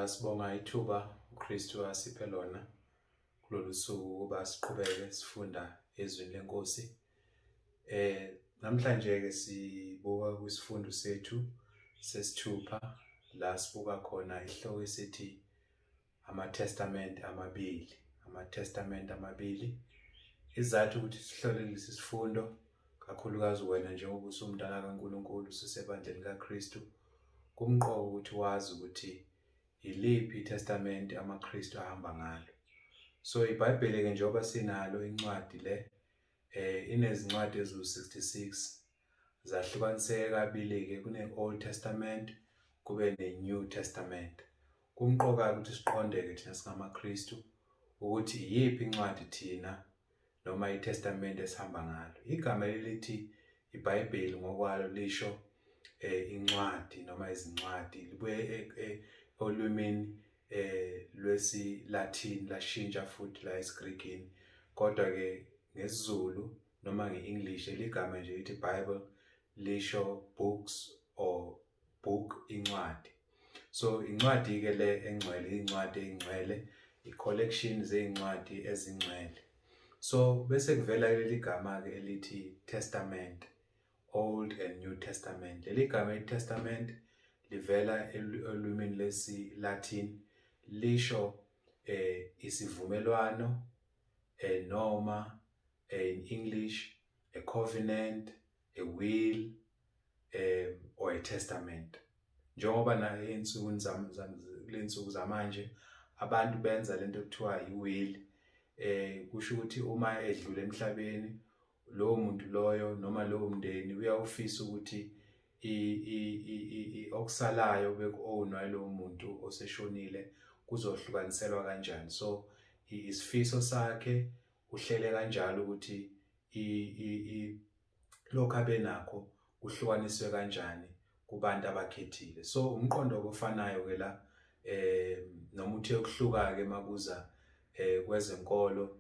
Sibonga ithuba uKristu asiphe lona kulolu suku ukuba siqhubeke sifunda ezwini lenkosi. Namhlanje ke sibuka kwisifundo sethu sesithupha la sibuka khona isihloko esithi amaTestament amabili, amaTestament amabili. Isizathu ukuthi sihlole lesi sifundo kakhulukazi wena njengoba usumntana kaNkulunkulu usesebandleni kaKristu, kumqoka ukuthi wazi ukuthi yiliphi iTestament amaKristu ahamba ngalo. So iBhayibheli-ke njengoba sinalo incwadi le inezincwadi eziwu-66 zahlukaniseke kabili-ke kune-Old Testament kube ne-New Testament. Kumqoka-ke ukuthi siqonde-ke thina singamaKristu ukuthi iyiphi incwadi thina noma iTestamente esihamba ngalo. Igama elithi iBhayibheli ngokwalo lisho incwadi noma izincwadi libuye olwimini lwesiLatin lashintsha futhi la esiGreekini kodwa ke ngesiZulu noma nge-English eligama nje lithi Bible lisho books or book incwadi. So incwadi ke le engcwele incwadi engcwele i-collection zezincwadi ezingcwele. So bese kuvela leli gama ke elithi Testament, Old and New Testament. Leli gama i-Testament livela olwimini lesi-Latin lisho isivumelwano noma in English a covenant, a will or a testament. Njengoba na ey'nsukwini kuley'nsuku zamanje abantu benza lento ekuthiwa i-will kusho ukuthi uma edlula emhlabeni lowo muntu loyo noma lowo mndeni uyawufisa ukuthi okusalayo beku-own-wa yilowo muntu oseshonile kuzohlukaniselwa kanjani. So isifiso sakhe uhlele kanjalo ukuthi lokhu abenakho kuhlukaniswe kanjani kubantu abakhethile. So umqondo ofanayo ke la noma uthe ukuhluka ke makuza kwezenkolo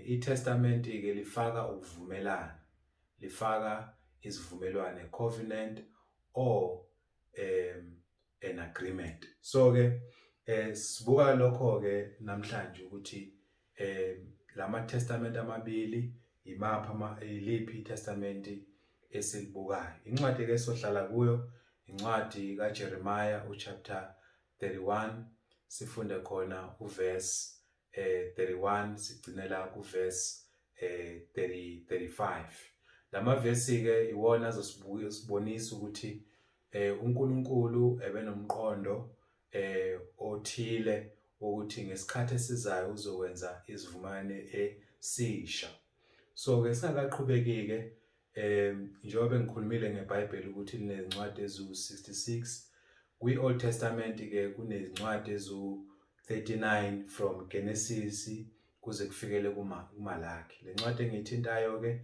iTestament ke lifaka ukuvumelana, lifaka isivumelwano, covenant or an agreement. So ke sibuka lokho ke namhlanje ukuthi lama testament amabili imaphi ama iliphi iTestament esilibukayo. Incwadi ke sohlala kuyo incwadi kaJeremiah uchapter 31 sifunde khona uverse 31 sigcinela kuverse 30 35. Lamavesi ke iwona azosibuka sibonisa ukuthi uNkulunkulu ebenomqondo othile ukuthi ngesikhathi esizayo uzokwenza isivumelwano esisha. So ke singakaqhubeki ke njengoba bengikhulumile ngeBhayibheli ukuthi linezincwadi eziwu-66 kwi-Old Testament ke kunezincwadi eziwu-39 from Genesis kuze kufikele kuMalaki. Le ncwadi engiyithintayo ke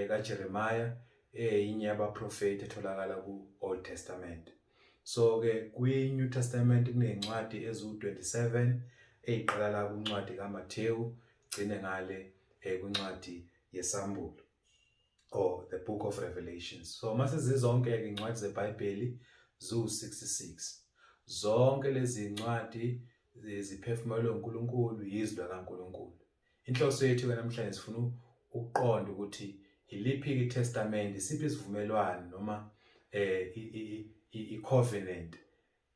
kaJeremiah eyinye yabaprofeti etholakala ku-Old Testament. So ke kwi-New Testament kunezincwadi eziwu-27 eziqala la kwincwadi kaMathewu gcine ngale kwincwadi yeSambulo or the book of Revelations. So mase zizonke ke incwadi zeBhayibheli ziwu-66. Zonke lezi zincwadi ziphefumulwe uNkulunkulu, yizwi likaNkulunkulu. Inhloso yethu ke namhlanje sifuna ukuqonda ukuthi iliphi iTestament, isiphi isivumelwano noma i-covenant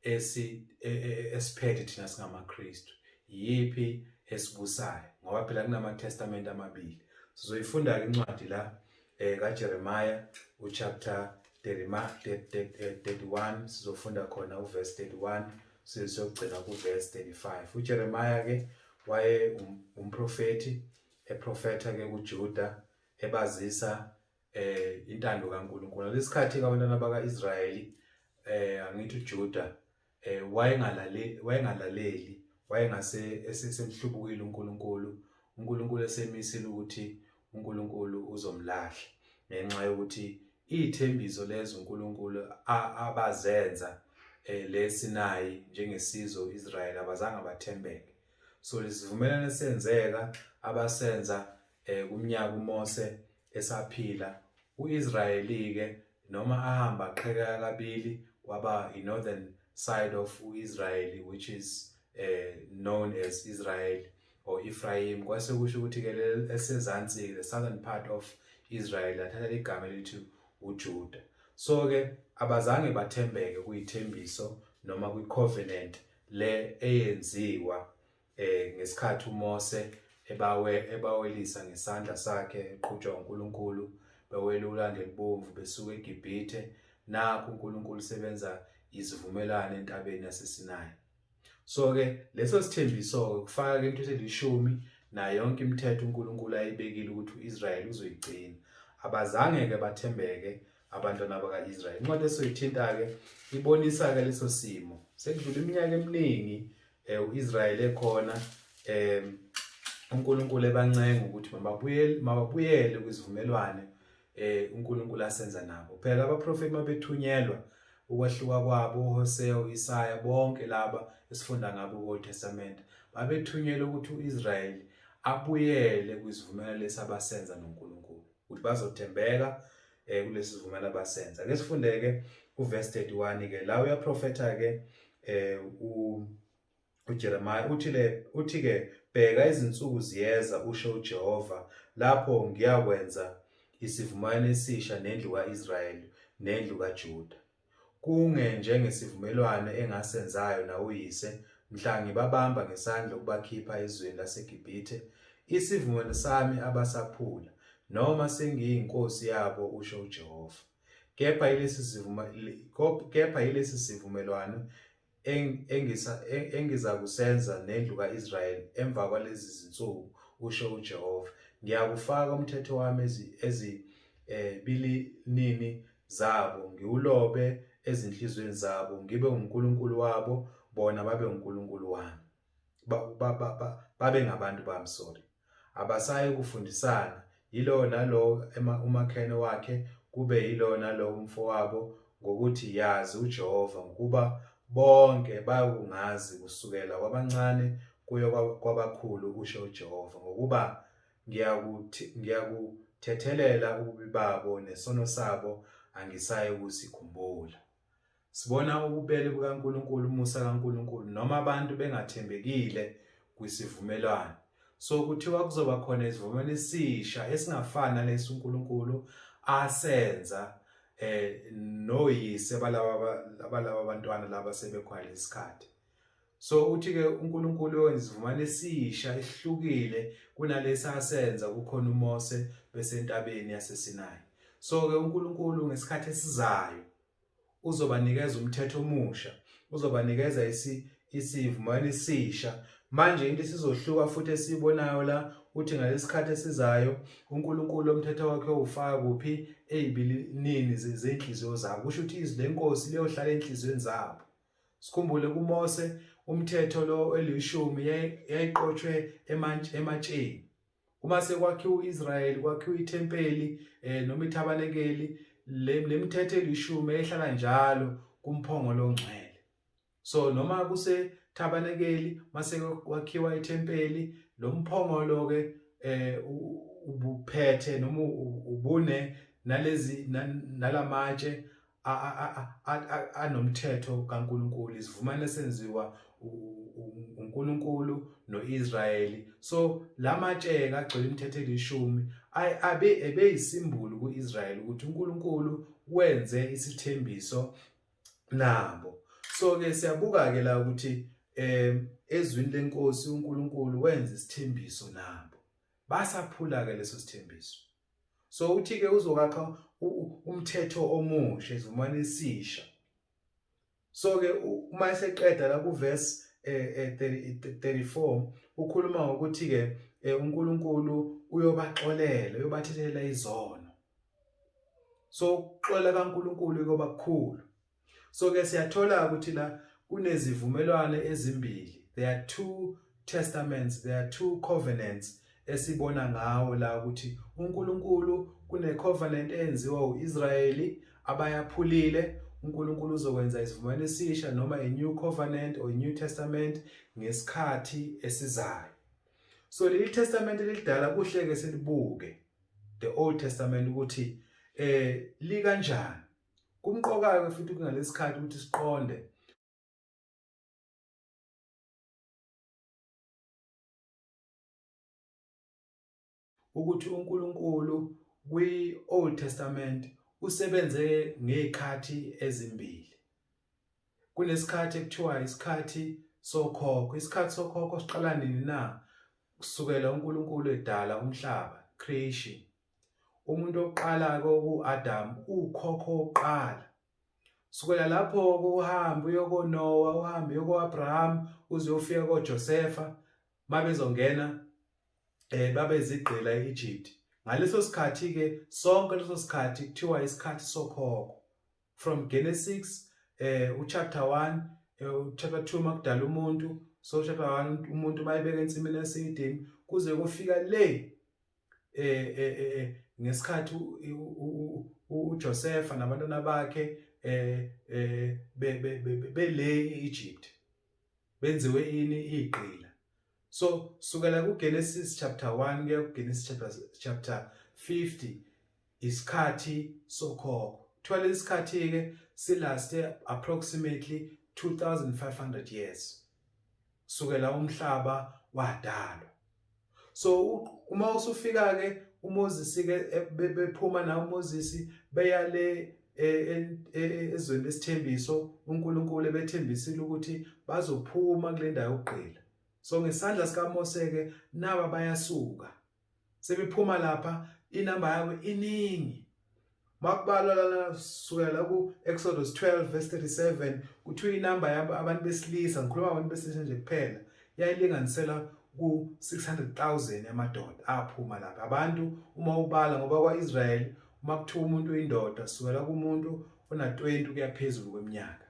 esiphethe thina singamaKristu, yiphi esibusayo ngoba phela kunama-testament amabili. Sizoyifunda-ke incwadi la kaJeremiah uchapter 31 sizofunda khona uverse 31 sizogcina kuverse 35. UJeremiah ke waye umprofeti eprofetha ke kuJuda ebazisa intando kaNkulunkulu. Ngalesikhathi abantwana bakaIsrayeli angithi uJuda wayengalaleli wayengalaleli wayengase esemhlubukile uNkulunkulu, uNkulunkulu esemisile ukuthi uNkulunkulu uzomlahla ngenxa yokuthi iy'thembiso lezo uNkulunkulu abazenza leSinayi njengesizwe u-Israyeli abazange bathembeke. So lesivumelwano esenzeka abasenza kumnyaka uMose esaphila uIsrayeli ke noma ahamba aqhekeka kabili kwaba iNorthern side of uIsrael, which is known as Israel or Ephraim. Kwase kusho ukuthi ke esezansi, the southern part of Israel, lathatha igama elithi uJuda. So ke abazange bathembeke kuyithembiso noma kwi-covenant le eyenziwa ngesikhathi uMose ebawelisa ngesandla sakhe eqhutshwa uNkulunkulu, bewela uLwandle Olubomvu besuka eGibhithe. Nakho uNkulunkulu sebenza izivumelwano entabeni yaseSinayi. So ke leso sithembiso ke kufaka ke imithetho elishumi nayo yonke imithetho uNkulunkulu ayibekile ukuthi uIsrael uzoyigcina. Abazange ke bathembeke abantwana baka-Israyeli. Incwadi esoyithinta-ke ibonisa-ke leso simo. Sekudlula iminyaka eminingi u-Israyeli ekhona, uNkulunkulu ebancenga ukuthi mababuyele kwisivumelwane uNkulunkulu asenza nabo. Phela abaprofeti mabethunyelwa ukwahluka kwabo, uHosea, uIsaya, bonke laba esifunda ngabo ku-Old Testament, babethunyelwa ukuthi uIsrayeli abuyele kwisivumelwano lesi abasenza noNkulunkulu, ukuthi bazothembeka kulesi sivumelwano abasenza. Ake sifunde-ke uverse 31 ke la uyaprofetha ke uJeremiah uthi ke, bheka, izinsuku ziyeza, usho uJehova, lapho ngiyakwenza isivumelwano esisha nendlu kaIsrayeli nendlu kaJuda, kunge njengesivumelwano engasenzayo nawuyise mhla ngibabamba ngesandla ukubakhipha ezweni laseGibhithe, isivumelwano sami abasaphula, noma sengiyinkosi yabo, usho uJehova. Kepha yilesi sivumelwano engizakusenza nendlu kaIsrayeli emva kwalezi zinsuku, usho uJehova. Ngiyakufaka umthetho wami ezibilinini zabo, ngiwulobe ezinhliziyweni zabo, ngibe uNkulunkulu wabo, bona babe uNkulunkulu wami, babe ngabantu bami, sorry. Abasayi kufundisana, yilowo nalowo umakhene wakhe, kube yilowo nalowo umfowabo, ngokuthi, yazi uJehova, ngokuba bonke bayakungazi, kusukela kwabancane kuye kwabakhulu, usho uJehova, ngokuba ngiyakuthethelela ububi babo, nesono sabo angisayi kusikhumbula. Sibona ububele bukaNkulunkulu, umusa kaNkulunkulu, noma abantu bengathembekile kwisivumelwano. So kuthiwa kuzoba khona isivumelwano esisha esingafani nalesi uNkulunkulu asenza noyise balaba abantwana laba sebekhona lesikhathi. So uthi ke uNkulunkulu wenza isivumelwano esisha esihlukile kunalesi asenza kukhona uMose besentabeni yaseSinayi. So ke uNkulunkulu ngesikhathi esizayo uzobanikeza umthetho omusha, uzobanikeza isivumelwano esisha. Manje into esizohluka futhi esiyibonayo la, uthi ngalesikhathi esizayo uNkulunkulu umthetho wakhe ufaka kuphi? Ezibilinini zezinhliziyo zabo. Kusho ukuthi izwi lenkosi liyohlala enhliziyweni zabo. Sikhumbule kuMose umthetho lo elishumi yayiqotshwe ematsheni. Uma sekwakhiwa uIsrayeli, kwakhiwa ithempeli noma ithabanekeli, le mithetho elishumi ehlala njalo kumphongolo ongcwele. So noma kuse thabanekeli, mase kwakhiwa ithempeli, lo mphongolo ke ubuphethe noma ubune nalezi nalamatshe anomthetho kaNkulunkulu, isivumelwano esenziwa uNkulunkulu noIsrayeli. So lamatshe agcwele imithetho elishumi abe ebeyisimbulu kuIsrayeli ukuthi uNkulunkulu wenze isithembiso nabo. So ke siyabuka ke la ukuthi ezwini lenkosi uNkulunkulu wenze isithembiso nabo, basaphula ke leso sithembiso. So uthi ke uzokwakha umthetho omusha, isivumelwano esisha. So ke uma eseqeda la ku verse 34 ukhuluma ngokuthi ke uNkulunkulu uyobaxolela, uyobathethelela izono. So ukuxolela kaNkulunkulu kuyoba kukhulu. So ke siyathola ukuthi la kunezivumelwano ezimbili, there are two testaments, there are two covenants esibona ngawo la ukuthi uNkulunkulu kune covenant eyenziwa uIsrayeli abayaphulile. uNkulunkulu uzokwenza isivumelwano esisha noma a new covenant or a new testament ngesikhathi esizayo. So leli testament elidala kuhle ke silibuke, the Old Testament, ukuthi likanjani. Kumqoka ke futhi kungalesikhathi ukuthi siqonde ukuthi uNkulunkulu kwi-Old Testament usebenze ngezikhathi ezimbili. Kunesikhathi ekuthiwa isikhathi sokhokho. Isikhathi sokhokho siqala nini na? Kusukela uNkulunkulu edala umhlaba, creation. Umuntu wokuqala-ke oku-Adam, ukhokho wokuqala. Sukela lapho-ke uhambe uye koNowa, uhambe uye ko-Abraham, uze uyofika koJosefa, mabezongena babezigqila e-Egypt. Ngaleso sikhathi-ke sonke leso sikhathi kuthiwa isikhathi sokhokho. From Genesis uchapter 1 uchapter 2 makudala umuntu, so chapter 1 umuntu bayibeka ensimini yaseEden kuze kufika le ngesikhathi uJosepha nabantwana bakhe bele eEgypt benziwe ini igqila. So sukela kuGenesis chapter 1 kuya kuGenesis chapter 50 isikhathi sokhokho. Kuthiwa lesi sikhathi ke silaste approximately 2500 years sukela umhlaba wadalwa. So uma usufika ke uMoses ke bephuma na uMoses beya le ezweni lesithembiso, uNkulunkulu ebethembisile ukuthi bazophuma kule ndawo yokugqila. So ngesandla sikaMose ke naba bayasuka sebephuma lapha, inamba yabo iningi makubalwa lana sukela ku Exodus 12 verse 37 kuthiwa inamba yabo abantu besilisa, ngikhuluma abantu besilisa nje kuphela, yayilinganisela ku 600,000 yamadoda aphuma lapha. Abantu uma ubala ngoba kwaIsrael uma kuthiwa umuntu uyindoda sukela kumuntu ona 20 kuya phezulu kweminyaka.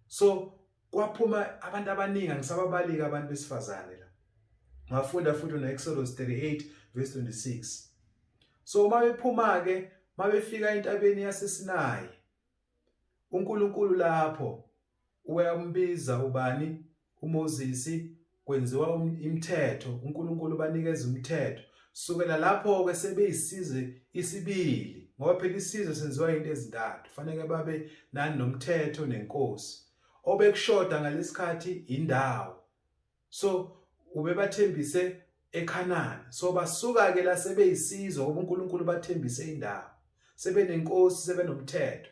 So kwaphuma abantu abaningi, angisababalika abantu besifazane la. Ngafunda futhi no Exodus 38 verse 26. So uma bephuma ke mabefika entabeni yaseSinayi, uNkulunkulu lapho uyambiza ubani uMoses, kwenziwa imithetho, uNkulunkulu banikeza umthetho. Sukela lapho ke sebeyisizwe isibili, ngoba phela isizwe senziwa into ezintathu, fanele babe nani nomthetho nenkosi. Obekushoda ngalesikhathi indawo, so ubebathembise eKhanani. So basuka ke la sebeyisizwe ngoba uNkulunkulu bathembise indawo, sebenenkosi, sebenomthetho.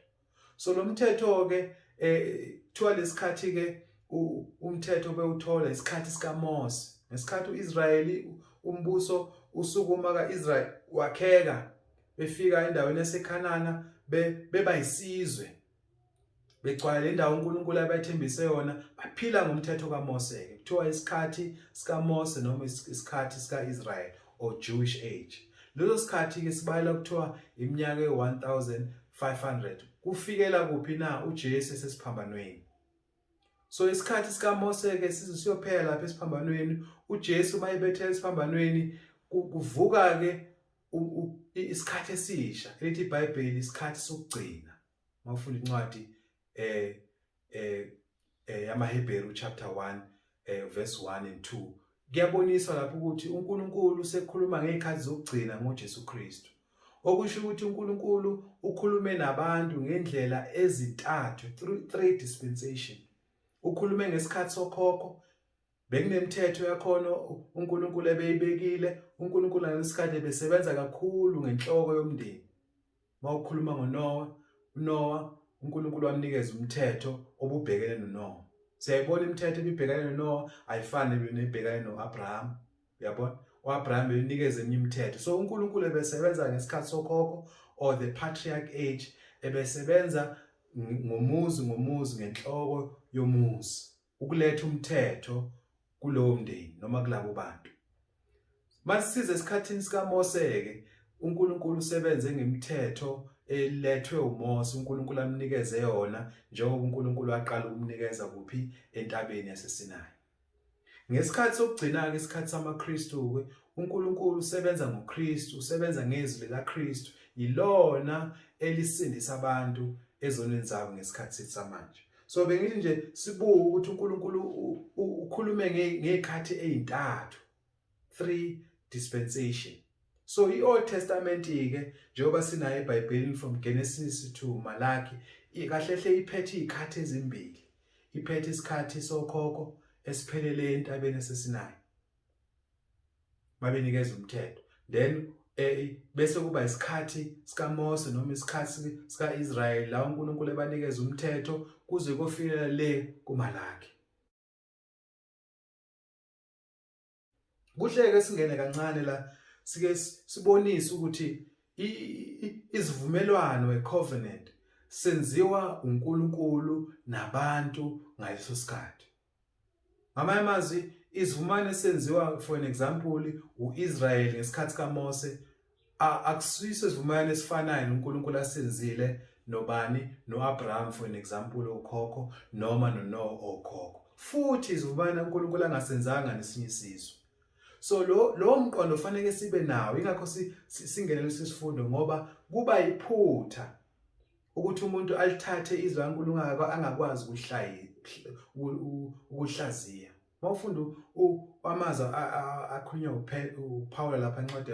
So lo mthetho ke kuthiwa lesikhathi ke umthetho bewuthola isikhathi sikaMose, ngesikhathi uIsrayeli umbuso usukuma kaIsrael wakheka, befika endaweni yaseKhanana beba isizwe begcwala le ndawo uNkulunkulu abayithembise yona, baphila ngomthetho kaMose ke. Kuthiwa isikhathi sikaMose noma isikhathi sikaIsrael or Jewish age. Leso sikhathi ke sibayela kuthiwa iminyaka e1500 kufikela kuphi na uJesu esesiphambanweni. So isikhathi sikaMose ke size siyophela lapha esiphambanweni. uJesu mayebethela esiphambanweni kuvuka ke isikhathi esisha elithi iBhayibheli isikhathi sokugcina. Mawufunda incwadi yamaHebheru chapter 1 verse 1 and 2 kuyaboniswa lapho ukuthi uNkulunkulu usekhuluma ngezikhathi zokugcina ngoJesu Kristu. Okusho ukuthi uNkulunkulu ukhulume nabantu ngendlela ezintathu, three dispensation. Ukhulume ngesikhathi sokhokho, bekunemithetho yakhona uNkulunkulu ebeyibekile. uNkulunkulu ngalesikhathi ebesebenza kakhulu ngenhloko yomndeni. Mawukhuluma ngoNoah, uNoah uNkulunkulu wamnikeza umthetho obubhekene noNoah. Siyayibona imithetho ebibhekene noNoah ayifani nebhekane noAbraham. Uyabona? uAbraham benikeza eminye imithetho. So uNkulunkulu ebesebenza ngesikhathi sokhokho or the patriarch age, ebesebenza ngomuzi ngomuzi ngenhloko yomuzi ukuletha umthetho kulowo mndeni noma kulabo bantu. Masisize esikhathini sikaMose ke, uNkulunkulu usebenze ngemithetho elethwe uMose, uNkulunkulu amnikeze yona njengoba uNkulunkulu aqala ukumnikeza kuphi entabeni yaseSinayi. Ngesikhathi sokugcina ke, isikhathi samaKristu ke, uNkulunkulu usebenza ngoKristu, usebenza ngezwi likaKristu, yilona elisindisa abantu ezonweni zabo ngesikhathi sethu samanje. So bengithi nje sibuke ukuthi uNkulunkulu ukhulume ngezikhathi ezintathu, three dispensation. So iOld Testament ke njengoba sinayo eBhayibhelini from Genesis to Malachi, kahle hle iphethe izikhathi ezimbili. Iphethe isikhathi sokhokho esiphelele entabeni eseSinayi babenikeza umthetho, then Bese kuba isikhathi sikaMose noma isikhathi sikaIsrayeli la uNkulunkulu ebanikeza umthetho kuze kofikela le kuMalaki. Kuhleke singene kancane la sike sibonise ukuthi isivumelwano ecovenant senziwa uNkulunkulu nabantu ngaleso sikhathi. Ngamanye amazwi isivumelwano esenziwa for an example uIsrael ngesikhathi kaMose akusiso isivumelwano esifanayo noNkulunkulu asenzile nobani noAbraham for an example okhokho noma noNoah okhokho futhi isivumelwano uNkulunkulu angasenzanga nesinye isizwe. So lo mqondo fanele sibe nawo, ingakho singenele sifundo ngoba kuba iphutha ukuthi umuntu alithathe izwi kaNkulunkulu angakwazi ukuhlaziya. Mawufunda amazwi akhulunywa uPaul lapha incwadi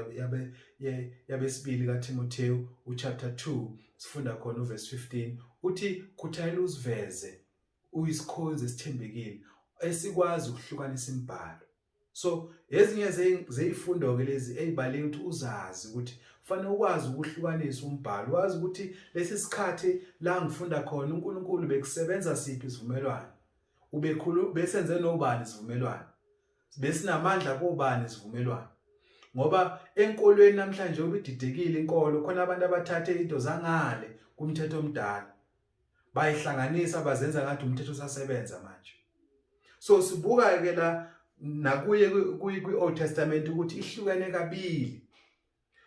yabesibili kaTimotheo uchapter 2 sifunda khona uverse 15 uthi khuthalela uziveze uyisikhonzi esithembekile esikwazi ukuhlukanisa imibhalo. So ezinye zezifundo ke lezi ezibalulekile ukuthi uzazi ukuthi kufanele ukwazi ukuhlukanisa umbhalo, wazi ukuthi lesi sikhathi la ngifunda khona uNkulunkulu bekusebenza siphi isivumelwano, ubekhulu besenze nobani isivumelwano, besinamandla kobani isivumelwano. Ngoba enkolweni namhlanje ubididekile inkolo, khona abantu abathathe into zangale kumthetho omdala bayihlanganisa bazenza ngathi umthetho usasebenza manje. So sibuka ke la nakuye kwi Old Testament ukuthi ihlukene kabili.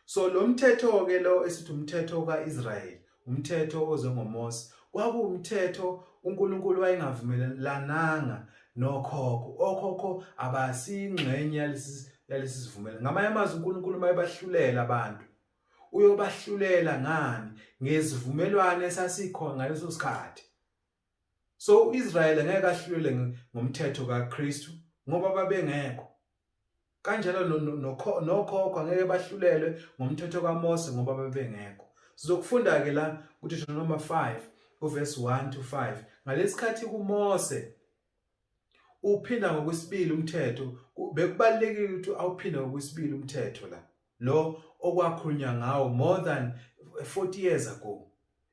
So lo mthetho ke lo esithi umthetho kaIsrael, umthetho oze ngoMose, kwakuwumthetho uNkulunkulu wayengavumelananga nokhokho. Okhokho abasingxenye yalesi sivumelwano. Ngamanye amazwi uNkulunkulu mayebahlulela abantu uyobahlulela ngani? Ngesivumelwano esasikhona ngaleso sikhathi. So uIsrael ngeke ahlulele ngomthetho kaKristu ngoba babengekho. Kanjalo nokhokho angeke bahlulelwe ngomthetho kaMose ngoba babengekho. Sizokufunda ke la kuDeuteronomy 5 uverse 1 to 5. Ngalesikhathi kuMose uphinda ngokwesibili umthetho, bekubalekile ukuthi awuphinde ngokwesibili umthetho la lo okwakhulunywa ngawo more than 40 years ago.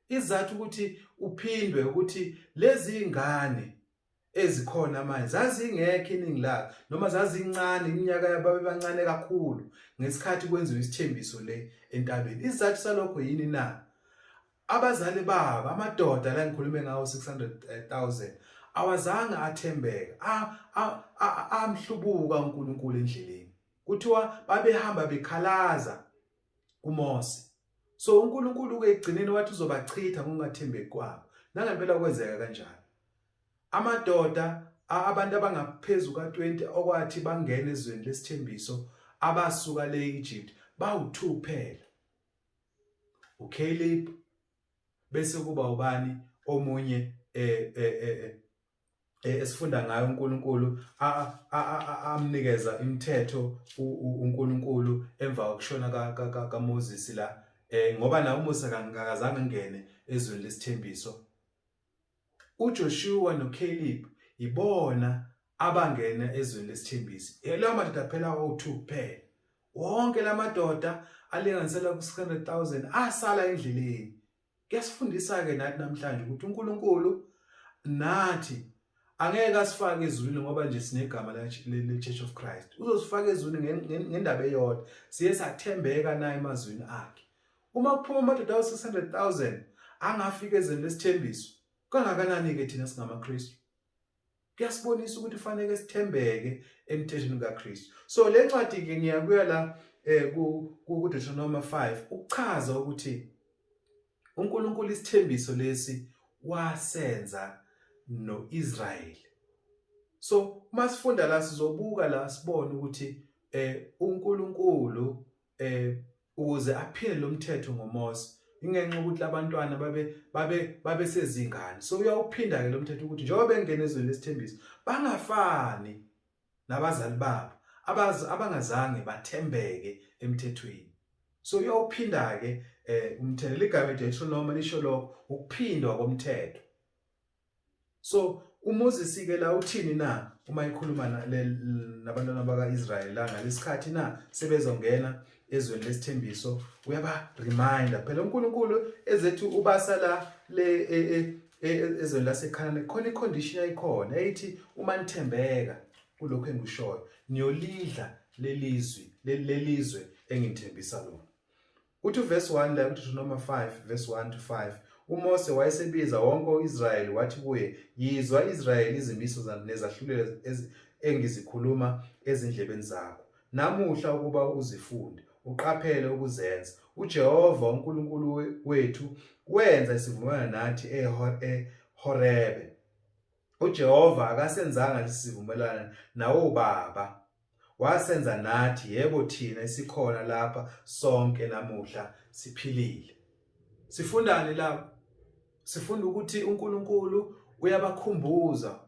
Izathu ukuthi uphindwe ukuthi lezi ngane ezikhona manje zazingekho iningi lazo noma zazincane, iminyaka yababe bancane kakhulu ngesikhathi kwenziwa isithembiso le entabeni. Isizathu salokho yini na? Abazali babo, amadoda la ngikhulume ngawo 600,000 awazange athembeke, amhlubuka uNkulunkulu endleleni. Kuthiwa babehamba bekhalaza kuMose. So uNkulunkulu ke ekugcineni wathi uzobachitha ngokungathembeki kwabo. Nangempela kwenzeka kanjalo. Amadoda abantu abangaphezu ka-20 okwathi bangena ezweni lesithembiso abasuka le Egypt bawu-2 kuphela. uCaleb bese kuba ubani omunye esifunda ngayo uNkulunkulu amnikeza imithetho uNkulunkulu emva kokushona kaMoses la, ngoba naye uMose akazange angene ezweni lesithembiso. uJoshua noCaleb ibona abangena ezweni lesithembiso. Lawo madoda phela awu-2 kuphela. Wonke lamadoda alinganiselwa ku-600,000 asala endleleni. Kuyasifundisa-ke nathi namhlanje ukuthi uNkulunkulu nathi angeke asifake ezulwini ngoba nje sinegama le-Church of Christ. Uzosifaka ezulwini ngendaba eyodwa. Siye sathembeka na emazwini akhe. Uma kuphuma amadoda awu-600,000 angafika ezweni lesithembiso, kangakanani-ke thina singamaKristu? Kuyasibonisa ukuthi kufanele sithembeke emthethweni kaKristu. So le ncwadi-ke ngiyakuya la ku-Deuteronomy 5 ukuchaza ukuthi uNkulunkulu isithembiso lesi wasenza no-Israyeli. So uma sifunda la sizobuka la sibone ukuthi uNkulunkulu ukuze aphile lo mthetho ngoMose ingenxa ukuthi labantwana babe sezingane. So uyawuphinda ke lo mthetho ukuthi njengoba bengena ezweni lesithembiso bangafani nabazali babo abangazange bathembeke emthethweni. So uyawuphinda ke umthetho. Ligama Deuteronomy lisho lokho, ukuphindwa komthetho. So uMoses ke la uthini na uma ekhuluma nabantwana bakaIsrael la ngalesikhathi na sebezongena ezweni lesithembiso uyaba reminder phela uNkulunkulu ezethu ubasa la le e, e, e, ezweni laseKhanani khona icondition ayikhona eyithi uma nithembeka kulokho engikushoyo niyolidla lelizwi lelizwe engithembisa lona. Uthi uverse 1 la kuDeuteronomy 5 verse 1 to 5 uMose wayesebiza wonke uIsrayeli wathi kuye, yizwa Israyeli izimiso nezahlulelo engizikhuluma ezindlebeni zakho namuhla ukuba uzifunde uqaphele ukuzenza. UJehova uNkulunkulu wethu wenza isivumelwano nathi eHorebe. UJehova akasenzanga lesi sivumelwano nawobaba, wasenza nathi, yebo thina esikhona lapha sonke namuhla siphilile. Sifundani lapha? Sifunda ukuthi uNkulunkulu uyabakhumbuza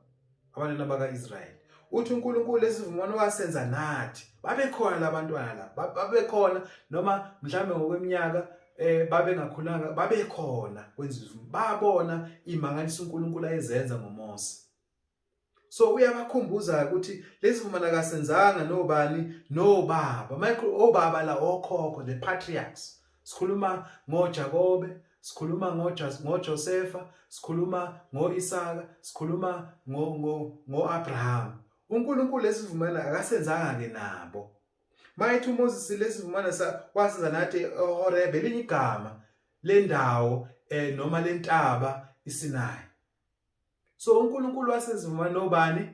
abantwana baka-Israyeli. Uthi uNkulunkulu lesivumelwano wasenza nathi. Babekhona labantwana la, babekhona noma mhlambe ngokweminyaka babengakhulanga, babekhona kwenza babona imangaliso uNkulunkulu ayezenza ngoMose. So uyabakhumbuza ukuthi lesi vumelwano akasenzanga nobani nobaba. Michael obaba la okhokho the patriarchs. Sikhuluma ngoJakobe, sikhuluma ngoJosefa, sikhuluma ngoIsaka, sikhuluma ngoAbraham. uNkulunkulu lesivumelwano akasenzanga ke nabo. Mayethi uMoses lesivumelwano wasenza nathi eHorebe, elinye igama lendawo noma lentaba iSinayi. So uNkulunkulu wasenza nobani?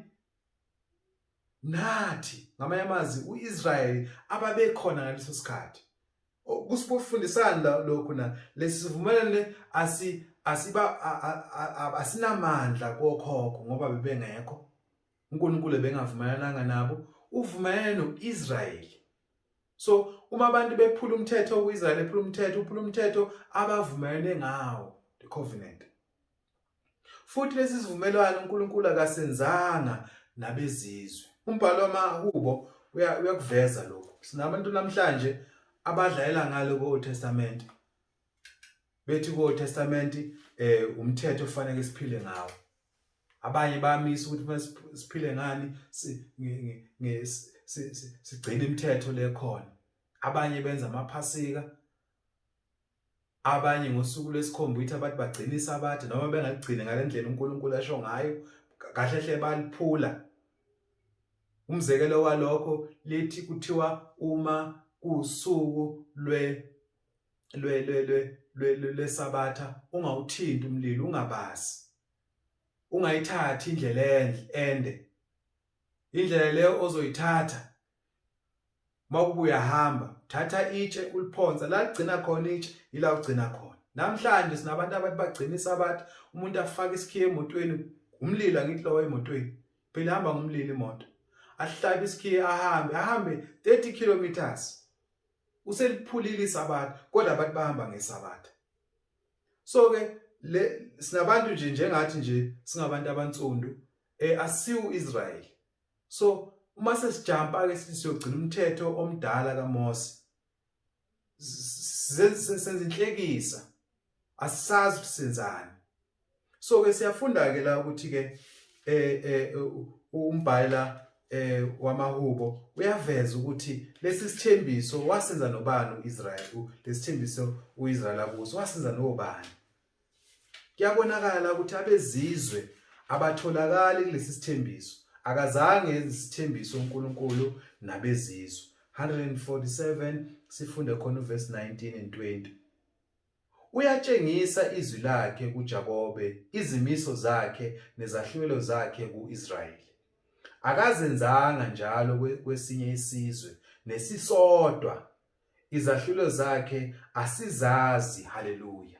Nathi, ngamanye amazwi uIsrayeli ababekhona ngaleso sikhathi. Kusifundisani lokhu na? Lesi sivumelwano asi asiba asinamandla kokhokho ngoba bebengekho. uNkulunkulu ebengavumelananga nabo, uvumelene noIsrayeli. So uma abantu bephula umthetho kuIsrayeli ephula umthetho, uphula umthetho abavumelene ngawo, the covenant. Futhi lesi sivumelwano uNkulunkulu akasenzanga nabezizwe. Umbhalo wamaHubo uyakuveza lokhu. Sinabantu namhlanje abadlalela ngalo ku-Old Testament. Bethi ku-Old Testament umthetho ofanele siphile ngawo. Abanye bayamisa ukuthi kufanele siphile ngani, sigcine imithetho lekhona. Abanye benza amaphasika, abanye ngosuku lwesikhombisa ithi abantu bagcina isabatha noma bengaligcini ngale ndlela uNkulunkulu asho ngayo, kahle hle baliphula. Umzekelo walokho lithi kuthiwa uma kuwusuku lwe lwe lwe lwe lwe lwesabatha ungawuthinti umlilo, ungabasi, ungayithathi indlela ende. Indlela leyo ozoyithatha mawubuya uyahamba, thatha itshe uliphonsa la ligcina khona itshe, ila ugcina khona. Namhlanje sinabantu abathi bagcina isabatha, umuntu afake isikhiye emotweni, umlilo angithi lowo emotweni, phela ihamba ngomlilo imoto, ahlabe isikhiye ahambe ahambe 30 kilometers, useliphulile isabatha, kodwa abantu bahamba ngesabatha. So ke le sinabantu nje njengathi nje singabantu abansundu, asiwu Israel. So uma sesijampa ke sithi siyogcina umthetho omdala kaMose, senza inhlekisa, asisazi ukuthi senzani. So ke siyafunda ke la ukuthi ke umbhayila wamahubo uyaveza ukuthi lesi sithembiso wasenza nobani uIsrael, lesithembiso uIsrael akuso wasenza nobani. Kuyabonakala ukuthi abezizwe abatholakali kulesi sithembiso. Akazange enze isithembiso uNkulunkulu nabezizwe. 147 sifunde khona uverse 19 and 20. Uyatshengisa izwi lakhe kuJakobe, izimiso zakhe nezahlulelo zakhe kuIsrayeli. Akazenzanga njalo kwesinye isizwe nesisodwa. Izahlulelo zakhe asizazi. Haleluya.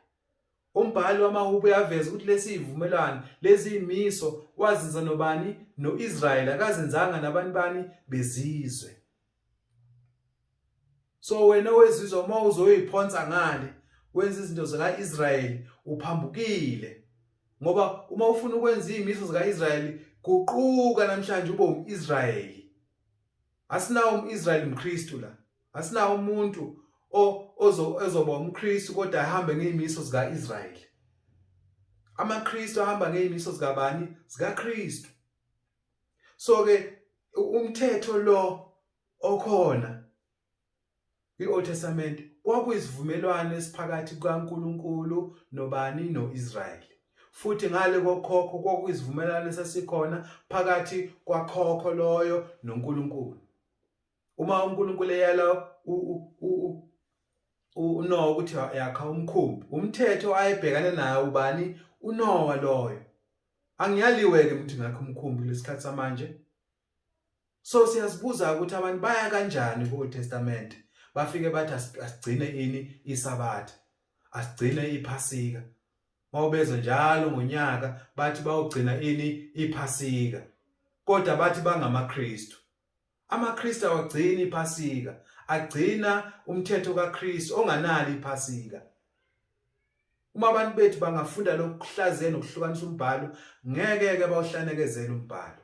Umbhali wamaHubo uyaveza ukuthi lesi ivumelwano, lezi imiso wazenza nobani? NoIsrayeli, akazenzanga nabantu bani bezizwe. So wena owezizwe uma uzoyiphonsa ngale wenza izinto zikaIsrayeli uphambukile, ngoba uma ufuna ukwenza izimiso zikaIsrayeli guquka namhlanje ube umIsrayeli. Asinawo umIsrayeli umKristu la, asinawo umuntu ozoba umKristu kodwa ahambe ngezimiso zikaIsrayeli. AmaKristu ahamba ngezimiso zikabani? ZikaKristu. So ke umthetho lo okhona Kwi-Old Testament kwakuyisivumelwano esiphakathi kukaNkulunkulu nobani? No-Israyeli. Futhi ngale kokhokho kwakuyisivumelwano esasikhona phakathi kwakhokho loyo noNkulunkulu. Uma uNkulunkulu eyala uNowa ukuthi yakha umkhumbi, umthetho ayebhekane nawo ubani? UNowa loyo. Angiyaliwe-ke ukuthi ngakhe umkhumbi kulesikhathi samanje. So siyazibuza ukuthi abantu baya kanjani ku Testament bafike bathi asigcine ini iSabatha, asigcine iPhasika. Mawubezwe njalo ngonyaka bathi bawugcina ini iPhasika, kodwa bathi bangamaKristu. AmaKristu awagcini iPhasika, agcina umthetho kaKristu onganali iPhasika. Uma abantu bethu bangafunda lokhu kuhlaziya nokuhlukanisa umbhalo, ngeke ke bawuhlanekezele umbhalo.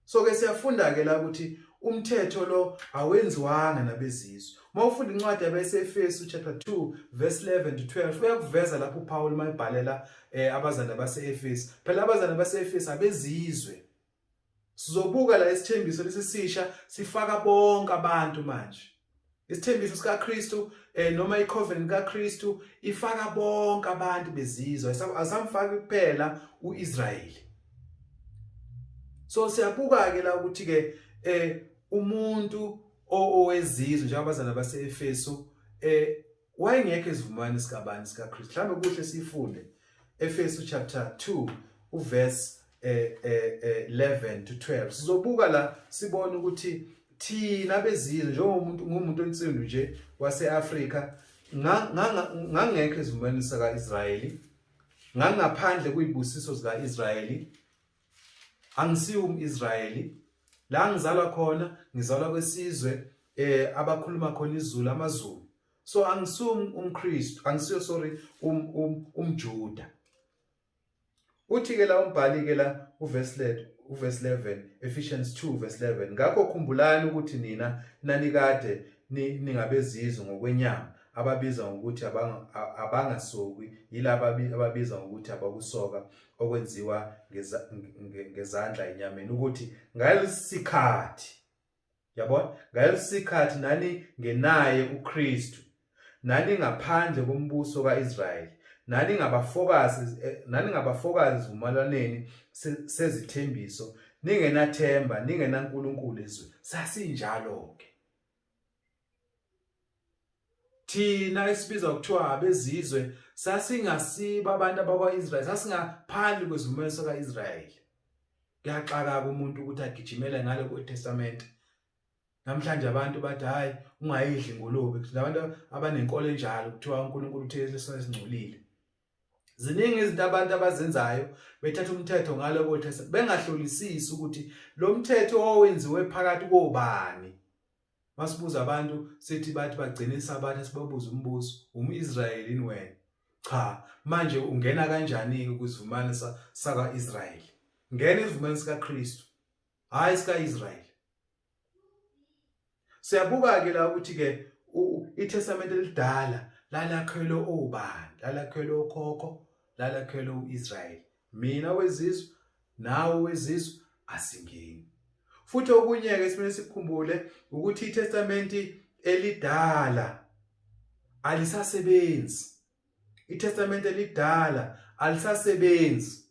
So ke siyafunda ke la ukuthi umthetho lo awenziwanga nabezizwe. Uma ufunda incwadi yabaseEfesu chapter 2 verse 11 to 12 uyakuveza lapho uPaul mayibhalela abazalwane baseEfesu. Phela abazalwane baseEfesu abezizwe. Sizobuka la isithembiso lesisisha sifaka bonke abantu manje. Isithembiso sikaKristu noma icovenant kaKristu ifaka bonke abantu bezizwe, asamfaki kuphela uIsrayeli. So siyabuka ke la ukuthi ke umuntu owezizwe njengabazalwane baseEfesu wayengekho esivumelwaneni sikabani? SikaKristu. Mhlawumbe kuhle sifunde Efesu chapter 2 uverse 11 to 12. Sizobuka la sibone ukuthi thina bezizwe njengomuntu ngumuntu onsundu nje waseAfrika ngangekho esivumelwaneni sakaIsrayeli, ngangaphandle kuyibusiso zikaIsrayeli, angisiwo umIsrayeli. La ngizalwa khona ngizalwa kwesizwe abakhuluma khona isiZulu, amaZulu. So angisiwo umKristu, angisiyo sorry umJuda. Uthi ke la umbhali ke la uverse uverse 11, Ephesians 2 verse 11, ngakho khumbulani ukuthi nina nanikade ningabezizwe ngokwenyama, ababiza ngokuthi abangasokwi yilaba ababiza ngokuthi abakusoka okwenziwa ngezandla enyameni, ukuthi ngalesikhathi, yabona, ngalesikhathi nani ngenaye uKristu, nani ngaphandle kombuso kaIsrayeli, nani ngabafokazi esivumelwaneni sezithembiso, ningenathemba, ningenaNkulunkulu ezweni. Sasinjalo ke thina esibizwa kuthiwa abezizwe, sasingasibo abantu abakwa-Israyeli, sasingaphandle kwesivumelwano saka-Israyeli. Kuyaxaka umuntu ukuthi agijimele ngale kweTestament. Namhlanje abantu bathi hayi ungayidli ingulube, kunabantu abanenkolo enjalo kuthiwa uNkulunkulu uthe leso esingcolile. Ziningi izinto abantu abazenzayo bethatha umthetho ngalo kweTestament bengahlolisisi ukuthi lo mthetho owenziwe phakathi kobani. Masibuza abantu sithi bathi bagcina iSabatha, sibabuza umbuzo, umIsrayeli yini wena? Cha, manje ungena kanjani-ke kwisivumelwano sakwa-Israyeli? Ngena isivumelwano sikaKristu, hhayi sika-Israyeli. Siyabuka-ke la ukuthi-ke iTestamente elidala lalakhelwe obani? Lalakhelwe okhokho, lalakhelwe u-Israyeli. Mina wezizwe, nawe wezizwe asingeni. Futhi okunye-ke simele sikukhumbule ukuthi iTestamente elidala alisasebenzi. ITestamente elidala alisasebenzi.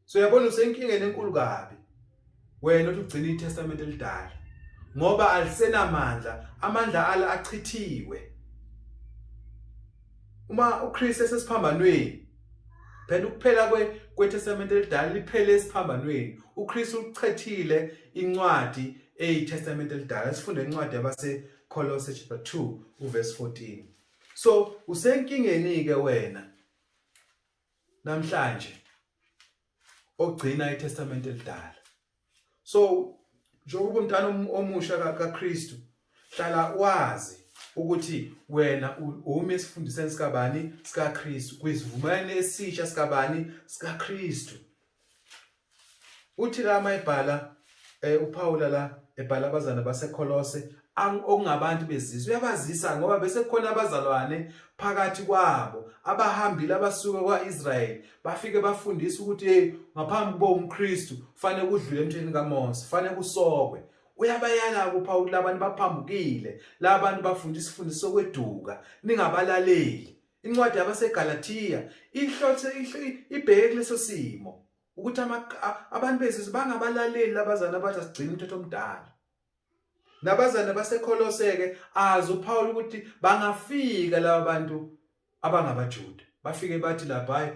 So uyabona usenkingeni enkulu kabi wena uthi ugcina iTestamente elidala ngoba alisenamandla, amandla alo achithiwe. Uma uKristu esesiphambanweni, phela ukuphela kweTestamente elidala liphele esiphambanweni. uKristu uchethile incwadi eyiTestamente elidala. Sifunde incwadi yabaseKolose chapter 2 uverse 14. So usenkingeni ke wena namhlanje ogcina iTestamente elidala. So njengoba umntana omusha kaKristu, hlala wazi ukuthi wena umi esifundiseni sikabani? SikaKristu, kwisivumelwano esisha sikabani? SikaKristu. Uthi la mayibhala uPaula la ebhala abazana baseKolose okungabantu bezizwe, uyabazisa ngoba bese kukhona abazalwane phakathi kwabo abahambile abasuka kwaIsrayeli bafike bafundisa ukuthi hey, ngaphambi kuba umKristu fanele kudlule emthethweni kaMose, fanele kusokwe. Uyabayala uPawulu labantu baphambukile, labantu bafunda isifundiso sokweduka, ningabalaleli. Incwadi yabaseGalathiya ihlothe ibheke kuleso simo ukuthi abantu bezizwe bangabalaleli labazana abathi asigcine umthetho omdala. Nabazana baseKholose-ke azi uPawulu ukuthi bangafika laba bantu abangabaJuda bafike bathi lapha hayi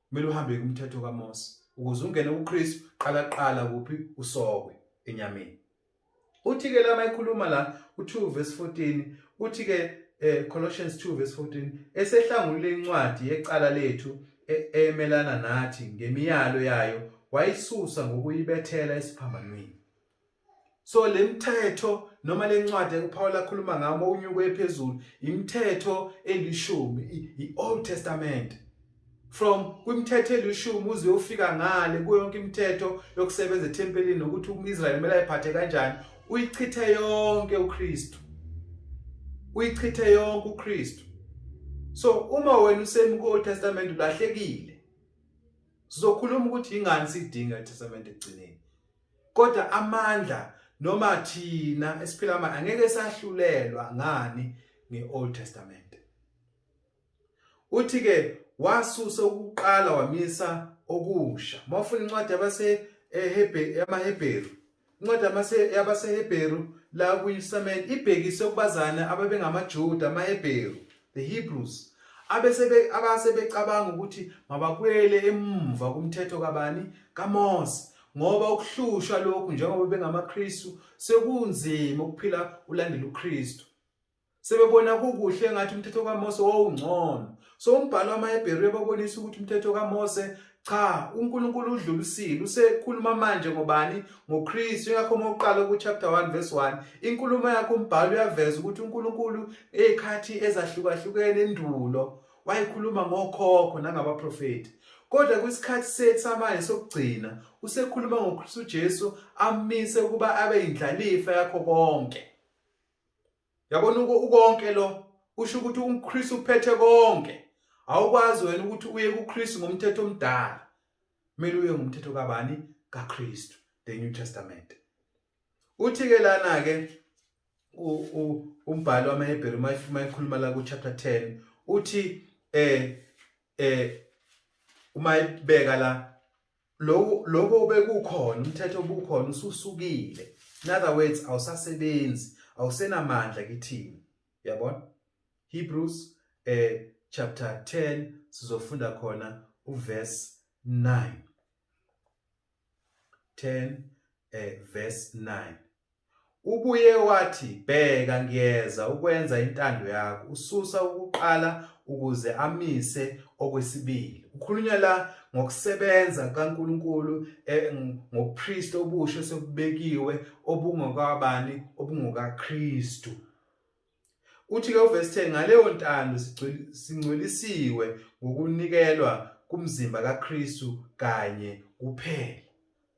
kumele uhambe kumthetho kaMose ukuze ungene kuKristu qala qala kuphi usokwe enyameni. Uthi ke lama ekhuluma la u2 verse 14 uthi ke Colossians 2 verse 14 esehlangulile incwadi yecala lethu emelana nathi ngemiyalo yayo wayisusa ngokuyibethela esiphambanweni. So le mthetho noma le ncwadi uPaul akhuluma ngayo uma unyuke ephezulu imithetho elishumi i-Old Testament from kwimithetho elishumi uze uyofika ngale kuyo yonke imithetho yokusebenza ethempelini nokuthi umIsrayeli kumele ayiphathe kanjani uyichithe yonke uKristu uyichithe yonke uKristu. So uma wena usemi ku-Old Testament ulahlekile. Sizokhuluma ukuthi ingani sidinga iTestament ekugcineni. Kodwa amandla noma thina esiphila manje angeke sahlulelwa ngani ngeOld Testament. Uthi ke wasusa ukuqala wamisa okusha. Mawufuna incwadi yabase yamaHebheru Incwadi yabaseHebheru la kwiTestament ibhekiswe kubazana ababengamaJuda, amaHebheru, the Hebrews, abesebe abasebecabanga ukuthi mababuyele emumva kumthetho kabani kaMose ngoba ukuhlushwa lokhu njengoba bengamaKristu sekunzima ukuphila ulandela uKristu. Sebebona kukuhle ngathi umthetho kaMose wawungcono. So umbhalo wamaHebheru uyababonisa ukuthi umthetho kaMose cha uNkulunkulu udlulisile usekhuluma manje ngobani ngoKristu. Ingakho uma uqala ku chapter 1 verse 1 inkulumo yakhe umbhalo uyaveza ukuthi uNkulunkulu ezikhathi ezahlukahlukene endulo wayekhuluma ngokhokho nangabaprofeti. Kodwa kwisikhathi sethu samanje sokugcina usekhuluma ngoKristu Jesu amise ukuba abe indlalifa yakho konke. Yabona ukonke lo usho ukuthi uKristu uphethe konke. Awukwazi wena ukuthi uye kuKristu ngomthetho omdala. Kumele uye ngomthetho kabani? KaKristu, the New Testament. Uthi ke lana ke umbhalo wamaHebheru uma ekhuluma la ku chapter 10 uthi uma ebeka la lokho lokho obekukhona umthetho obukhona ususukile. In other words awusasebenzi, awusenamandla kithina. Uyabona? Hebrews chapter 10 sizofunda khona uverse 9. 10 verse 9. Ubuye wathi, Bheka, ngiyeza ukwenza intando yakho. Ususa ukuqala ukuze amise okwesibili. Kukhulunywa la ngokusebenza kukaNkulunkulu ngobupristi obusha osebubekiwe obungokabani obungokaKristu. Uthi-ke uvesi 10 ngaleyo ntando singcwelisiwe ngokunikelwa kumzimba kaKristu kanye kuphela.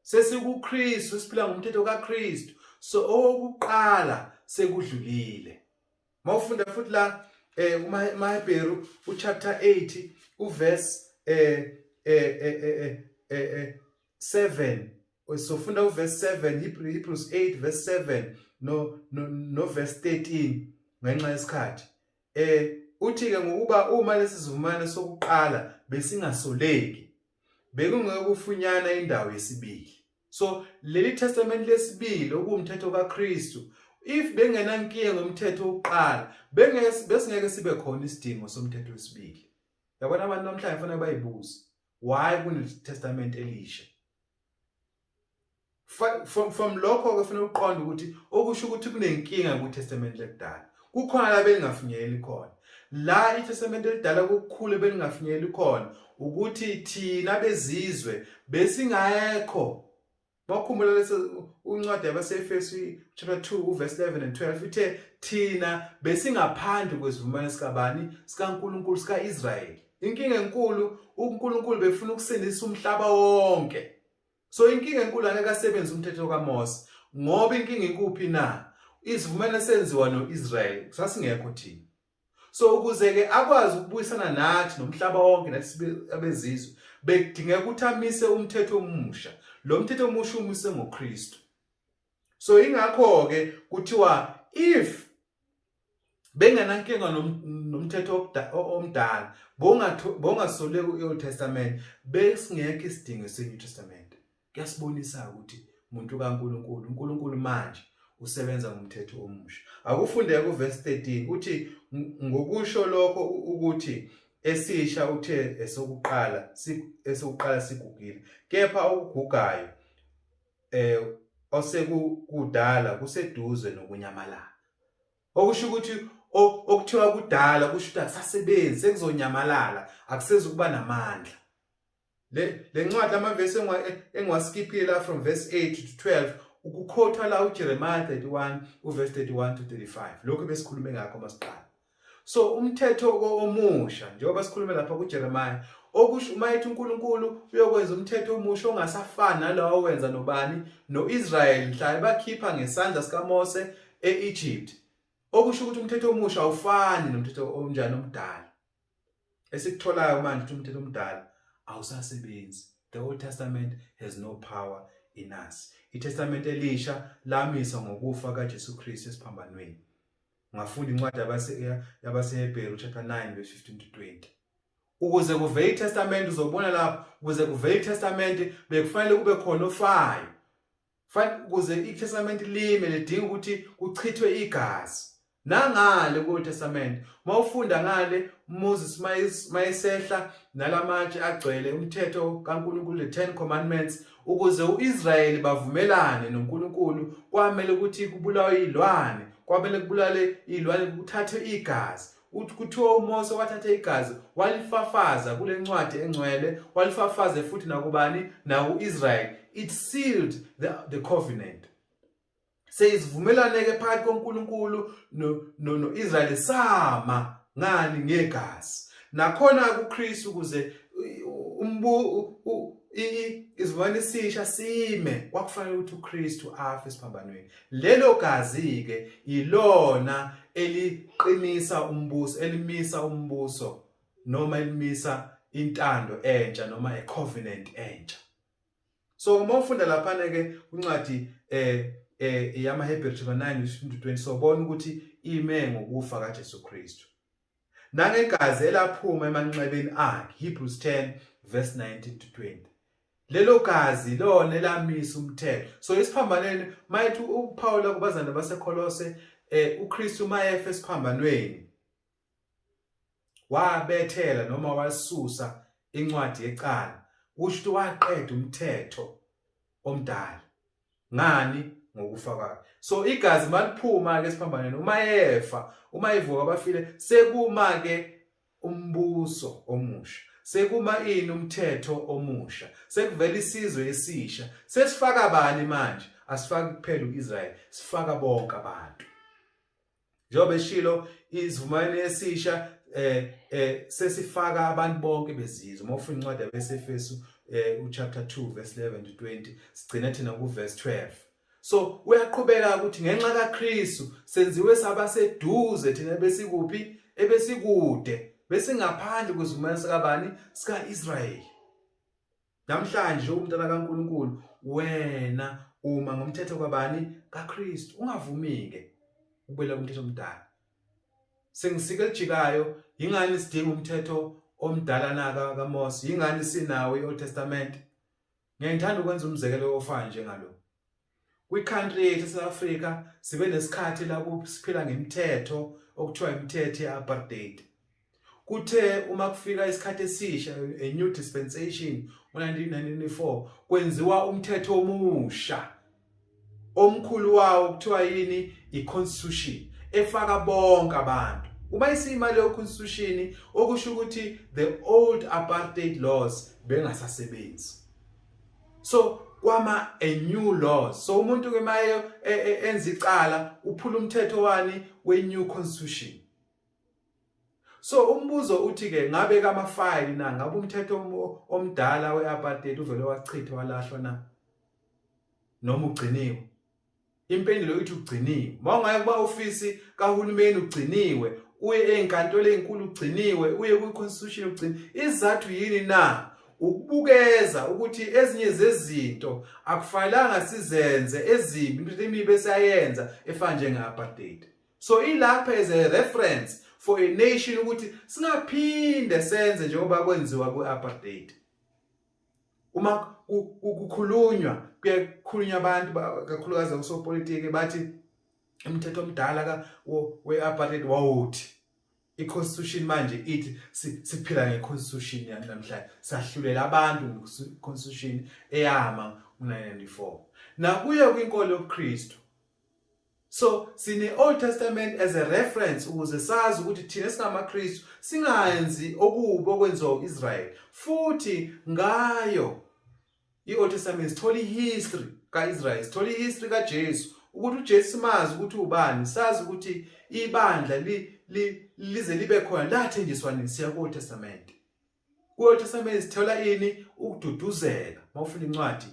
SesikuKristu, siphila ngomthetho kaKristu. So owokuqala sekudlulile. Mawufunda futhi la kumaHebheru uchapter 8 uverse 7 sofunda uverse 7 Hebrews 8 verse 7 no no, no verse 13 ngenxa yesikhathi uthi ke ngokuba uma lesi sivumelwano sokuqala besingasoleki bekungeke kufunyana indawo yesibili. So leli testament lesibili okuwumthetho kaKristu if bengenankinga ngomthetho wokuqala besingeke sibe khona isidingo somthetho wesibili. Yabona abantu namhlanje kufanele bayibuze why kune testament elisha. From lokho ke kufanele uqonde ukuthi okusho ukuthi kunenkinga ku testament lekudala. Kukhona la belingafinyeleli khona. La iTestament elidala kokukhulu belingafinyeleli khona ukuthi thina bezizwe besingekho. Bakhumbula leso uncwadi yabaseEfesu chapter 2 uverse 11 and 12 ithe thina besingaphandle kwesivumelwano sikabani sikaNkulunkulu sikaIsrayeli. Inkinga enkulu uNkulunkulu befuna ukusindisa umhlaba wonke. So inkinga enkulu angeke asebenze umthetho kaMose ngoba inkinga ikuphi na? Isivumelwano senziwa noIsrael sasingekho thina. So ukuze ke akwazi ukubuyisana nathi nomhlaba wonke nathi abezizwe bekudingeka ukuthi amise umthetho omusha. Lo mthetho omusha umise ngoKristu. So ingakho ke kuthiwa if bengenankinga nomthetho omdala, bongasoleki ku-Old Testament, besingekho isidingo se-New Testament. Kuyasibonisa ukuthi umuntu kaNkulunkulu, uNkulunkulu manje usebenza ngomthetho omusha. Akufundeke kuverse 13 uthi ngokusho lokho ukuthi esisha uthe esokuqala esokuqala sigugile, kepha okugugayo osekukudala kuseduze nokunyamalala. Okusho ukuthi okuthiwa kudala kusho ukuthi akusasebenzi, sekuzonyamalala, akusezukuba namandla. Le ncwadi amavesi engiwaskiphile la from verse 8 to 12 ukukhotha la uJeremiah 31 uverse 31 to 35, lokho besikhulume ngakho masiqala. So umthetho omusha njengoba sikhulume lapha kuJeremiah, okusho uma ethi uNkulunkulu uyokwenza umthetho omusha ongasafani nalowo owenza nobani, noIsrael mhla ebakhipha ngesandla sikaMose eEgypt, okusho ukuthi umthetho omusha awufani nomthetho onjani omdala. Esikutholayo manje ukuthi umthetho omdala awusasebenzi. The Old Testament has no power in us. ITestament elisha lamiswa ngokufa kaJesu Kristu esiphambanweni. Ungafunda incwadi yabaseHebheru chapter 9 verse 15 to 20. Ukuze kuvele iTestament, uzobona lapho, ukuze kuvele iTestament bekufanele kube khona ofayo. Ukuze iTestament lime lidinga ukuthi kuchithwe igazi. Nangale ku Old Testament mawufunda ngale Moses mayesehla nalamatshe agcwele umthetho kaNkulunkulu, the 10 commandments, ukuze uIsrayeli bavumelane noNkulunkulu kwamele ukuthi kubulawe izilwane, kwamele kubulale izilwane kuthathwe igazi. Uthi kuthiwa uMose wathatha igazi walifafaza kule ncwadi engcwele, walifafaze futhi nakubani, naku-Israyeli. It sealed the covenant. Seyisivumelane ke phakathi koNkulunkulu no-Israyeli sama ngani, ngegazi. Nakhona kuKristu ukuze umbu isivumelwano esisha sime kwakufanele ukuthi uKristu afe esiphambanweni. Lelo gazi ke ilona eliqinisa umbuso, elimisa umbuso noma elimisa intando entsha noma a covenant entsha. So uma ufunda laphana ke incwadi yamaHebheru chapter 9 verse 15 to 20, sobona ukuthi ime ngokufa kaJesu Kristu nangegazi elaphuma emanxebeni akhe, Hebrews 10 verse 19 to 20. Lelo gazi lona elamisa umthetho. So esiphambanweni mayethi uPaul kubazana baseKolose, uKristu mayefa esiphambanweni wabethela noma wasusa incwadi yecala, kusho ukuthi waqeda umthetho omdala ngani, ngokufa kwakhe. So igazi maliphuma ke esiphambanweni, uma efa, uma evuka abafile, sekuma ke umbuso omusha, sekuma ini, umthetho omusha, sekuvela isizwe esisha. Sesifaka bani manje? Asifaki kuphela uIsrael, sifaka bonke abantu. Njengoba eshilo, isivumelwano esisha sesifaka abantu bonke bezizwe. Uma ufunda incwadi yabeseFesu uchapter 2 verse 11 to 20, sigcina thina ku verse 12. So uyaqhubeka ukuthi ngenxa kaKristu senziwe saba seduze thina besikuphi, ebesikude, besingaphandle kwesivumelwano sikabani, sikaIsrayeli. Namhlanje umntana kaNkulunkulu wena uma ngomthetho kabani, kaKristu, ungavumi ke ukubuyela kumthetho omdala. Sengisike elijikayo, yingani sidinga umthetho omdala na kaMose? Yingani sinawo iOld Testament? Ngiyangithanda ukwenza umzekelo ofana njengalo. Kwi-country yethu eSouth Africa sibe nesikhathi la siphila ngemithetho okuthiwa imithetho ye-apartheid. Kuthe uma kufika isikhathi esisha, a new dispensation, ngo-1994 kwenziwa umthetho omusha, omkhulu wawo kuthiwa yini, i-constitution efaka bonke abantu. Uma isima leyo constitution, okusho ukuthi the old apartheid laws bengasasebenzi, so kwama a new law. So umuntu ke maye enza icala uphula umthetho wani, we new constitution. So umbuzo uthi ke ngabe kamafayili na, ngabe umthetho omdala weapartheid uvele wachithwa walahlwa na, noma ugciniwe? Impendulo ithi ugciniwe. Mawungaya kuba ofisi kahulumeni ugciniwe, uye ezinkantolo ezinkulu ugciniwe, uye kwi-constitution ugciniwe. Izathu yini na? Ukubukeza ukuthi ezinye zezinto akufanelanga sizenze ezimbi, imithetho emibi esayenza efana njenge-apartheid. So ilapha as a reference for a nation ukuthi singaphinde senze njengoba kwenziwa kwi-apartheid. Uma kukhulunywa kuyakhulunywa abantu kakhulukazi osopolitiki bathi umthetho omdala we-apartheid wawuthi i-constitution manje ithi siphila nge-constitution namhlanje, sahlulela abantu nge-constitution eyama ngo-1994 nakuye kwinkolo yobuKristu. So sine Old Testament as a reference ukuze sazi ukuthi thina singamaKristu singayenzi okubi okwenziwa uIsrael. Futhi ngayo i-Old Testament sithola i-history kaIsrael, sithola i-history kaJesu, ukuthi uJesu simazi ukuthi ubani, sazi ukuthi ibandla lize libe khona lathenjiswa nini, siya ku-Old Testament. Ku-Old Testament sithola ini? Ukududuzeka. Mawufunda incwadi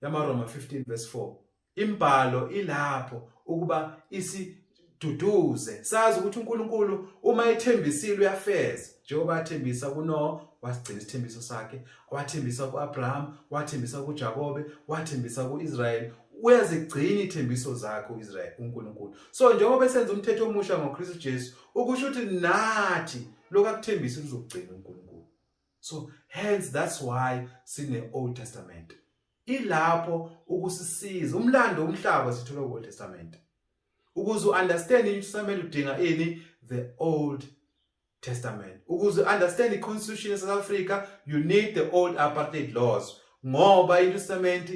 yamaRoma 15 verse 4, imbhalo ilapho ukuba isiduduze, sazi ukuthi uNkulunkulu uma ethembisile uyafeza, njengoba athembisa kuNoah wasigcina isithembiso sakhe, wathembisa kuAbraham, wathembisa kuJakobe, wathembisa kuIsrael, uyazigcina ithembiso zakhe uIsrael uNkulunkulu. So njengoba esenza umthetho omusha ngoKristu Jesu, ukusho ukuthi nathi lokhu akuthembisa uzokugcina uNkulunkulu. So hence that's why sine Old Testament ilapho ukusisiza. Umlando womhlaba sithola ku Old Testament. Ukuze uunderstand iNew Testament udinga ini? The Old Testament. Ukuze understand i-constitution ye South Africa you need the old apartheid laws, ngoba iNew Testament,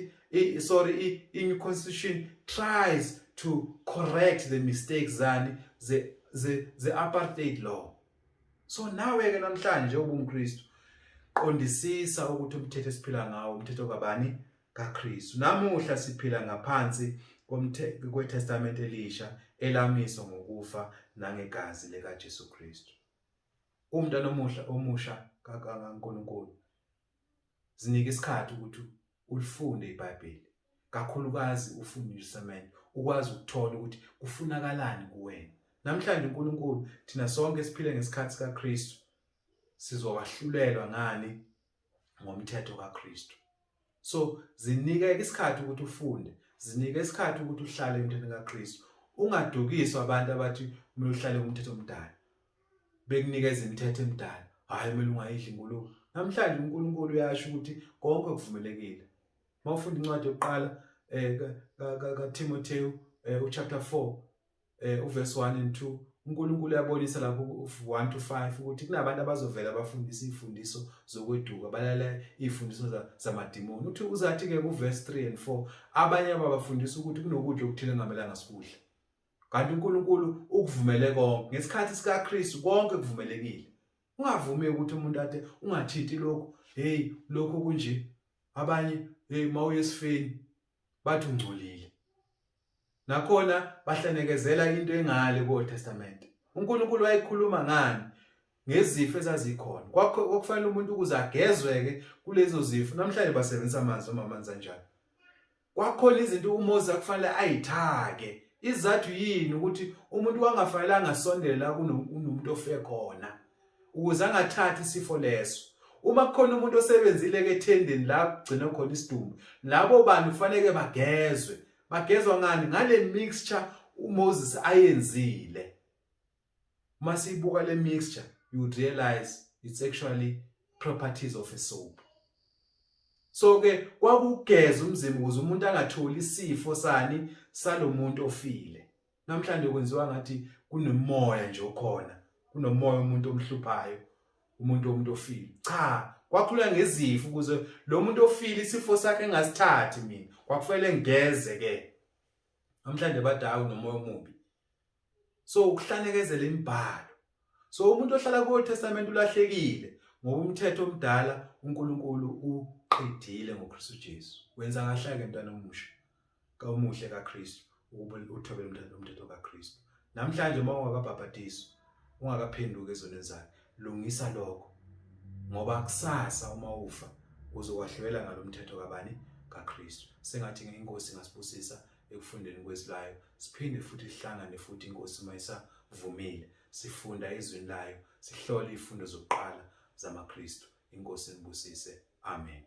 sorry, i-New Constitution tries to correct the mistakes zani ze apartheid law. So nawe ke namhlanje ubumKristu, qondisisa ukuthi umthetho esiphila ngawo umthetho kabani? KaKristu. Namuhla siphila ngaphansi kweTestament elisha elamiswa ngokufa nangegazi lika Jesu Kristu. Umntwana omuhla omusha kaNkulunkulu, zinike isikhathi ukuthi ulifunde iBhayibheli, kakhulukazi ufunde iTestament, ukwazi ukuthola ukuthi kufunakalani kuwena namhlanje. uNkulunkulu, thina sonke siphile ngesikhathi sikaKristu sizokwahlulelwa ngani? Ngomthetho kaKristu. So zinike isikhathi ukuthi ufunde, zinike isikhathi ukuthi uhlale emthethweni kaKristu, ungadukiswa abantu abathi kumele uhlale kumthetho omdala, bekunikeza imithetho emidala, hhayi kumele ungayidli ingulube. Namhlanje uNkulunkulu uyasho ukuthi konke kuvumelekile. Uma ufunda incwadi yokuqala kaTimotheo uchapter 4 uverse 1 and 2, uNkulunkulu uyabonisa lapho 1 to 5 ukuthi kunabantu abazovela bafundisa izifundiso zokweduka, balala izifundiso zamadimoni. Uthi uzathi ke kuverse 3 and 4 abanye ababafundisa ukuthi kunokudla okuthile engamelanga sikudle, kanti uNkulunkulu ukuvumele konke. Ngesikhathi sikaKristu konke kuvumelekile. Ungavumi ukuthi umuntu athi ungathinti lokhu, hey lokhu kunje. Abanye, hey mawuye esifeni bathi ungcolile, nakhona bahlanekezela into engale ko Testament. uNkulunkulu wayekhuluma ngani? Ngezifo ezazikhona. Kwakufanele umuntu ukuze agezweke kulezo zifo. Namhlanje basebenzisa amanzi noma amanzi anjani. Kwakhona izinto uMoses akufanele ayithake. Izathu yini? Ukuthi umuntu wangafanelanga asondele la kunomuntu ofe khona ukuze angathathi isifo leso. Uma kukhona umuntu osebenzile ke ethendeni la kugcina khona isidumbu, labo bantu kufanele bagezwe. Bagezwa ngani? Ngale mixture uMoses ayenzile. Uma siyibuka le mixture, you would realize it's actually properties of a soap. So ke kwakugeza umzimba ukuze umuntu angatholi isifo sani? Salomuntu ofile. Namhlanje kwenziwa ngathi kunomoya nje okhona, kunomoya umuntu omhluphayo, umuntu ofile. Cha, kwakhulwa ngezifo ukuze lo muntu ofile isifo sakhe engasithathi mina, kwakufanele ngigeze ke. Namhlanje badawu nomoya omubi. So ukuhlanekezela imibhalo. So umuntu ohlala ku Old Testament ulahlekile, ngoba umthetho omdala uNkulunkulu uqedile ngoKristu Jesu. Wenza kahle ke mntwana omusha kamuhle kaKristu ukuba uthobele umthetho kaKristu. Namhlanje uma ungakabhabhadiswa, ungakaphenduki ezonweni zakhe, lungisa lokho, ngoba kusasa uma ufa uzokwahlulela ngalomthetho kabani? KaKristu. Sengathi inkosi ingasibusisa ekufundeni kwezwi layo, siphinde futhi sihlangane futhi inkosi uma isavumile, sifunda izwi layo, sihlole izifundo zokuqala zamaKristu. Inkosi inibusise. Amen.